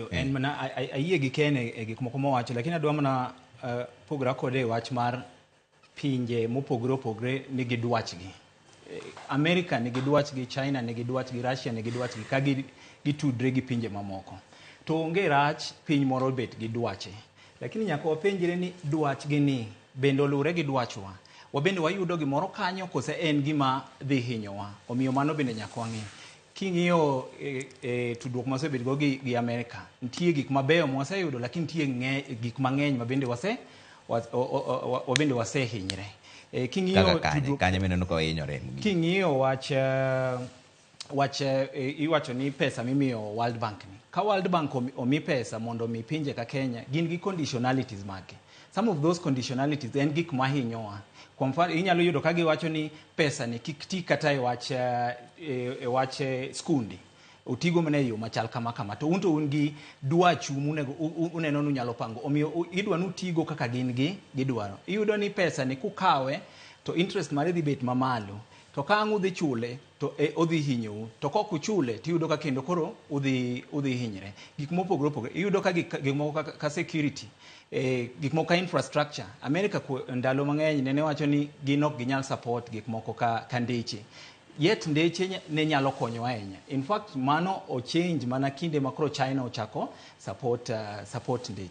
winjo en mana ayie gi Ken e gik moko mowacho, lakini adwa mana pogra kode e wach mar pinje mopogore opogore nigi dwachgi. America nigi dwachgi, China nigi dwachgi, Russia nigi dwachgi ka gitudre gi pinje mamoko. To onge rach piny moro bet gi dwache. Lakini nyaka wapenjre ni dwachgi ni bende oluwre gi dwachwa. Wabende wayudo gimoro kanyo kose en gima dhi hinyowa. Omiyo mano bende nyaka wang'i. King'iyo tudruok mwasebet go gi Amerika, nitie gik mabeyo mwaseyudo, lakini nitie gik mang'eny ma bende wase wabende wasehinyre. King'iyo Kaka kanye kanye mineno ka wahinyore mogik? King'iyo wach iwacho ni pesa mimiyo World Bank ni ka World Bank omi pesa mondo omi pinje ka Kenya gin gi conditionalities mage. Some of those conditionalities en gik mahinyowa. Kwa mfano, inyalo yudo ka giwacho ni pesa ni kik ti kata e wach skundi, otigo mana e yo machal kama kama, to un to un gi dwachu munego uneno ni unyalo pango, omiyo idwa ni utigo kaka gin gi gidwaro. Iyudo ni pesa ni kukawe to interest mare dhi bet mamalo, to ka ang' udhi chule to odhi hinyou, to kok uchule tiyudo ka kendo koro udhi hinyre. Gik mopogore opogore iyudo ka gik moko kaka ka security, gik moko ka infrastructure. America ndalo mang'eny nene wacho ni gin ok ginyal support gik moko ka ndeche, yet ndeche ne nyalo konyo ahinya. In fact, mano ochange mana kinde ma koro China ochako support ndeche.